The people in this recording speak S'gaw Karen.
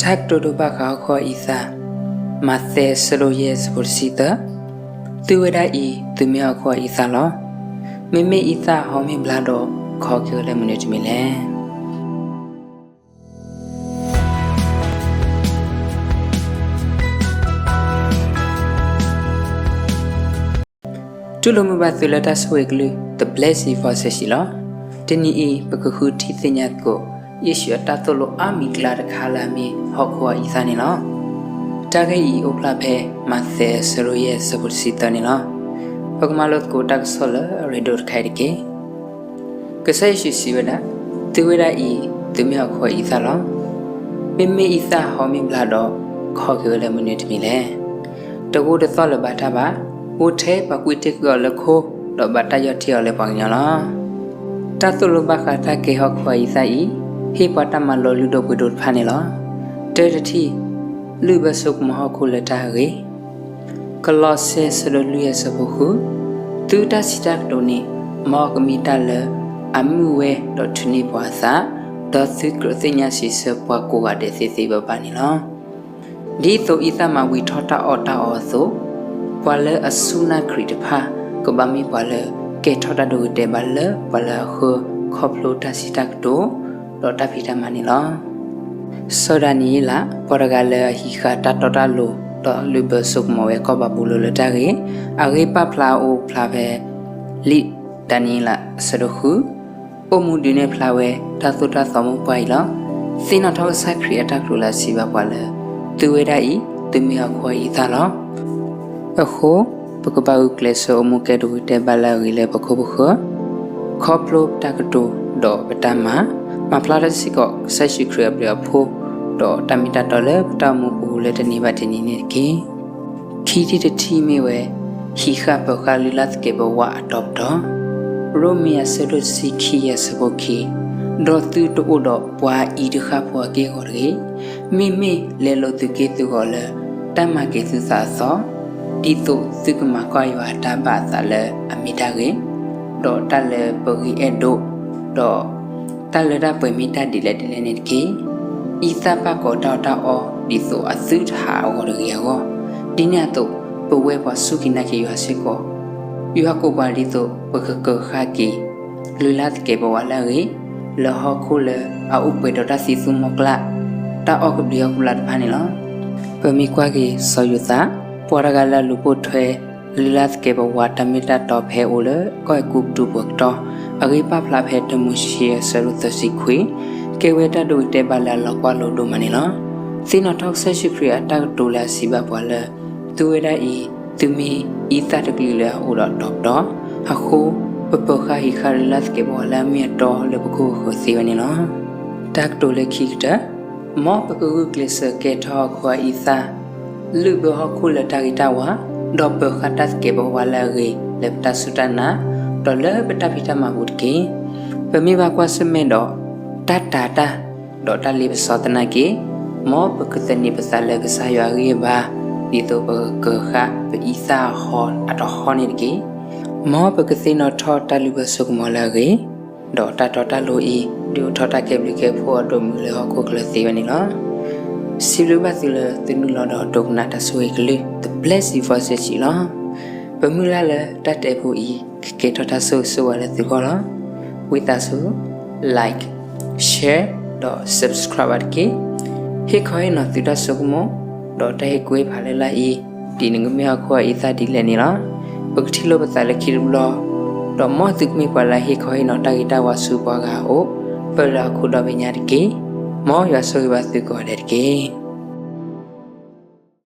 တၢ်ကတိၤဒိဘၣ်ဃးဟီၣ်ခိၣ်အအံသၣ်, မးသဲအဆၢဒိၣ်ယဲၢ်အဆၢဖိတဆံသၢ, သုဝဲဒၣ်အံၤ သုမ့ၢ်ဟီၣ်ခိၣ်အအံသၣ်လီၤ. မ့မ့ၢ်အံသၣ်ဟီၣ်မ့ၢ်ဘျါဒီး ခီက့ၤဝဲလၢမနုၤတမံၤလဲၣ်. တူၢ်လိာ်မုာ်ဘၣ်သုလၢတၢ်ဆိၣ်ဂ့ၤကလုၢ် The Blessed Voice လီၤ. တနံၤအံၤ ပကဃုထံၣ်သ့ၣ်ညါသကိး ယ့ၣ်ၡူးအတၢ်သိၣ်လိအါမံၤအကျါတခါလၢအမ့ၢ်ဟီၣ်ခိၣ်အအံသၣ်န့ၣ်လီၤ. တၢ်ဂ့ၢ်အံၤအိၣ်ဖျါဖဲ မးသဲအဆၢဒိၣ်ယဲၢ်အဆၢဖိတဆံသၢန့ၣ်လီၤ. ပကမၤလိသကိးတၢ်ကစီၣ်လၢအရ့ဒိၣ်တခါအံၤတက့ၢ်. ကစၢ်ယ့ၣ်ၡူးစံးဝဲဒၣ်, သုဝဲဒၣ်အံၤ သုမ့ၢ်ဟီၣ်ခိၣ်အအံသၣ်လီၤ. မ့မ့ၢ်အံသၣ်ဟီၣ်မ့ၢ်ဘျါဒီး ခီက့ၤဝဲလၢမနုၤတမံၤလဲၣ်. တဂိၢ်တသီၣ်လၢၤဘၣ်တၢ်ဘၣ်, အိၣ်ထဲပှၤကွံာ်တ့ၢ်ကွံာ်အီၤလၢခိ, ဒီးဘၣ်တၢ်ယီၢ်ထံအီၤလၢပှၤကညီလီၤ. တၢ်သိၣ်လိဘၣ်ဃးတၢ်ကဲဟီၣ်ခိၣ်အအံသၣ်အံၤ, ဟ့ၣ်ပှၤတၢ်မၤလိလုၢ်ဒိၣ်ပှ့ၤဒိၣ်တဖၣ်န့ၣ်လီၤ. တၢတထံၣ်, လုၢ်ဘၢဆိကမိၣ်ဟီၣ်ခိၣ်လၢတၢ်အဂ့ၢ် ကလီးစဲအဆၢဒိၣ်လွံၢ်အဆၢဖိဃု, သုတၢ်စံးတၢ်ကတိၤန့ၣ် မ်အကမ့ၢ်တၢ်လၢအမုာ်ဝဲဒီးထုးန့ၢ်ပှၤအသး, ဒီးသုကြၢးသ့ၣ်ညါစံးဆၢပှၤကိးဂၤဒဲးသ့သ့ဘၣ်ဘၣ်န့ၣ်လီၤ. ဒ်သိးအံသၣ်မၤဝံၤထီၣ်တၢ်အီၣ်တၢ်အီအသိး, ပှၤလၢအစူၢ်နာ်ခရံာ်တဖၣ် ကဘၣ်မ့ၢ်ပှၤလၢကဲထီၣ်တၢ်ဒိဂ့ၤတဲာ်ဘၣ်လၢပှၤလၢအဃၢ ခီဖျိတၢ်စံးတၢ်ကတိၤ ဒီးတၢ်ဖံးတၢ်မၤန့ၣ်လီၤ. စီၤဒၤနံးယ့လး ပှၤတဂၤလၢအဟံးဃာ်တၢ်တီတၢ်လိၤ ဒီးလုၢ်ဘၢဆိကမိၣ်ဝဲကီၢ်ဘၤဘူလိၣ်လၢတၢ်ဂ့ၢ်, အဂ့ၢ်ပာ်ဖျါအိၣ်ဖျါဖဲ လံာ်ဒၤနံးယ့လး အဆၢဒိၣ်ဃု, အိၣ်မူဒုးနဲၣ်ဖျါဝဲတၢ်သိၣ်တၢ်သီမိၢ်ပှၢ်အံၤလီၤ. သ့ၣ်နီၣ်ထီၣ်ကစၢ်ခရံာ်အတၢ်ကတိၤလၢအစံးဘၣ်ပှၤလၢ သုဝဲဒၣ်အံၤ သုမ့ၢ်ဟီၣ်ခိၣ်အအံသၣ်လီၤ. အဃိ ပကဘၣ်ဂုာ်ကျဲးစၢးအိၣ်မူကဲဒိဂ့ၤတဲာ်ဘၣ်လၢအဂ့ၤလၢပခိၣ်ပဃၢၤ, ခီဖျိပတၢ်ကတိၤဒီးပတၢ်မၤ, မၤဖျါထီၣ်စ့ၢ်ကီးကစၢ်ယ့ၣ်ၡူးခရံာ်အဘျုးအဖှိၣ်, ဒီးတၢ်မ့ၢ်တၢ်တီလၢပတၢ်အိၣ်မူပူၤလၢတနံၤဘၣ်တနံၤန့ၣ်တက့ၢ်. ခံထံၣ်တထံၣ်မ့ၢ်ဝဲ ဟံးဃာ်ပၢၤဃာ်လုၢ်လၢ်သကဲးပဝးအတီၤပတီၤ, ရိမ့ၤ အဆၢဒိၣ်တဆံခံ အဆၢဖိခံ, ဒီးသုတအိၣ်ဒီးပှၤအံၤတဃၣ်ဖိအက့ၢ်အဂီၤတဂ့ၤ, မ့မ့ၢ်လဲၤလိာ်သုးက့သုးဂီၤလၢ တၢ်မၤက့ၤသုသးအသီ, ဒ်သိးသုကမၤကွၢ်ယွၤအတၢ်ဘၣ်အသးလၢအမ့ၢ်တၢ်ဂ့ၤ, ဒီးတၢ်လၢပဂ့ၤအဲၣ်ဒိး, ဒီး တၢ်လၢတၢ်ပှဲၤမ့ၢ်တၢ်ဒ်လဲၣ်ဒ်လဲၣ်န့ၣ်တက့ၢ်. အံသၣ်ပၣ်ကီၤတၢ်အီၣ်တၢ်အီ ဒ်သိးအသုတဟးအဂီၢ်တဂ့ၤအဂီၢ်, ဒ်န့ၣ်အသိး ပဝဲပှၤစူၢ်က့ၤနာ်က့ၤယွၤစ့ၢ်ကီး, ယွၤကိးပှၤဒ်သိးပကကၢၤဃာ်က့ၤ လုၢ်လၢ်သကဲးပဝးလၢအဂ့ၤ, လၢဟီၣ်ခိၣ်လၢအအိၣ်ပှဲၤဒီးတၢ်သံသူမီကျၢ်, တၢ်အီၣ်ကဘျံးအီၣ်ကဘျၣ်တဖၣ်န့ၣ်လီၤ. ပမ့ၢ်ကွၢ်က့ၤစီၤယိၤသး, ပှၤတဂၤလၢအလူၤပိာ်ထွဲ လုၢ်လၢ်သကဲးပဝးတၢ်မ့ၢ်တၢ်တီဖဲအိၣ်လၢကီၢ်အဲၤကူပတူးပူၤအကတီၢ်, အဂ့ၢ်ပာ်ဖျါဖဲတၢမိၤၡ့အဆၢဒိၣ်သၢဆံခွံ, ကဲဝဲတၢ်ဒိဂ့ၤတဲာ်ဘၣ်လၢအလီၤကွၢ်လိဒိၣ်မးန့ၣ်လီၤ. သ့ၣ်နီၣ်ထီၣ်ကစၢ်ယ့ၣ်ၡူးခရံာ်အတၢ်ကတိၤလၢအစံးဘၣ်ပှၤလၢ သုဝဲဒၣ်အံၤ သုမ့ၢ်အံသၣ်တကလုာ်လၢအအိၣ်ဒီးအတီၤပတီၤ, အဃိ ပပၢၤဃာ်ဟံးဃာ်လုၢ်လၢ်သကဲးပဝးလၢအမ့ၢ်အတီလၢပခိၣ်ပဃၢၤသ့ဝဲန့ၣ်လီၤ. တၢ်ကတိၤလၢခံကတၢၢ်, မ်ပကဂုာ်ကျဲးစၢးကဲထီၣ်ဟီၣ်ခိၣ်အအံသၣ်, လုၢ်ဘၢဟီၣ်ခိၣ်လၢတၢ်ဂ့ၤတၢ်ဝါ, ဒီးပၢၤဃာ်တၢ်သကဲးပဝးလၢအဂ့ၤလၢပတၢ်စူၢ်တၢ်နာ်, ဒီးလၢပတၢ်ဖံးတၢ်မၤပူၤတက့ၢ်. ပမ့ၢ်ဘၣ်ကွၢ်ဆၢၣ်မဲာ်ဒီးတၢ်တာ်တၢ် ဒီးတၢ်လ့ပစီသနာ်က့, မ်ပကသန့ၤပသးလၢကစၢ်ယွၤအဂံၢ်အဘါ, ဒ်သိးပကကၢၤဃာ်ပအံသၣ်အဟီၣ်အတဟီၣ်န့ၣ်တက့ၢ်. မ်ပကသ့ၣ်နီၣ်ထီၣ်တၢ်လုၢ်ဘၢဆိကမိၣ်လၢအဂ့ၤ, ဒီးတၢ်တီတၢ်လိၤအံၤ ဒုးအိၣ်ထီၣ်တၢ်ကဲဘျုးကဲဖှိၣ်အဒိၣ်မုာ်လၢဟီၣ်ခိၣ်ချၢသ့ဝဲန့ၣ်လီၤ. စံးဘျုးဘၣ်သုလၢသုနုာ်လီၤဒီးဒိကနၣ်တၢ်ဆိၣ်ဂ့ၤကလုၢ် The Blessed Voice လီၤ. ပမုၢ်လၢ်လၢတၢ်တဲပူအံၤ ကကဲထီၣ်တၢ်ဆိၣ်ဂ့ၤဆိၣ်ဝါလၢသုဂီၢ်လီၤ. ဝံသးစူၤ like, share ဒီး subscribe ဘၣ်တက့ၢ်. ဟ့ၣ်ခီဟ့ၣ်နီၤသုတၢ်ဆိကမိၣ်, ဒီးတၢ်ဟ့ၣ်ကူၣ်ဟ့ၣ်ဖးလၢ်လၢ်အံၤ, ဒ်နကမ့ၢ်ဟီၣ်ခိၣ်အအံသၣ်ဒ်လဲၣ်န့ၣ်လီၤ. ပကထံၣ်လိာ်ပသးလၢခံတဘျီ, ဒီးမ်သုကမ့ၢ်ပှၤလၢအဟ့ၣ်ခီဟ့ၣ်နီၤတၢ်ဂ့ၤတၢ်ဝါဆူပှၤဂၤအအိၣ်, ပၢၢ်လၢဟီၣ်ခိၣ်ဒီဘ့ၣ်ညါတက့ၢ်. မ်ယွၤဆိၣ်ဂ့ၤဘၣ်သုကိးဂၤဒဲးတက့ၢ်.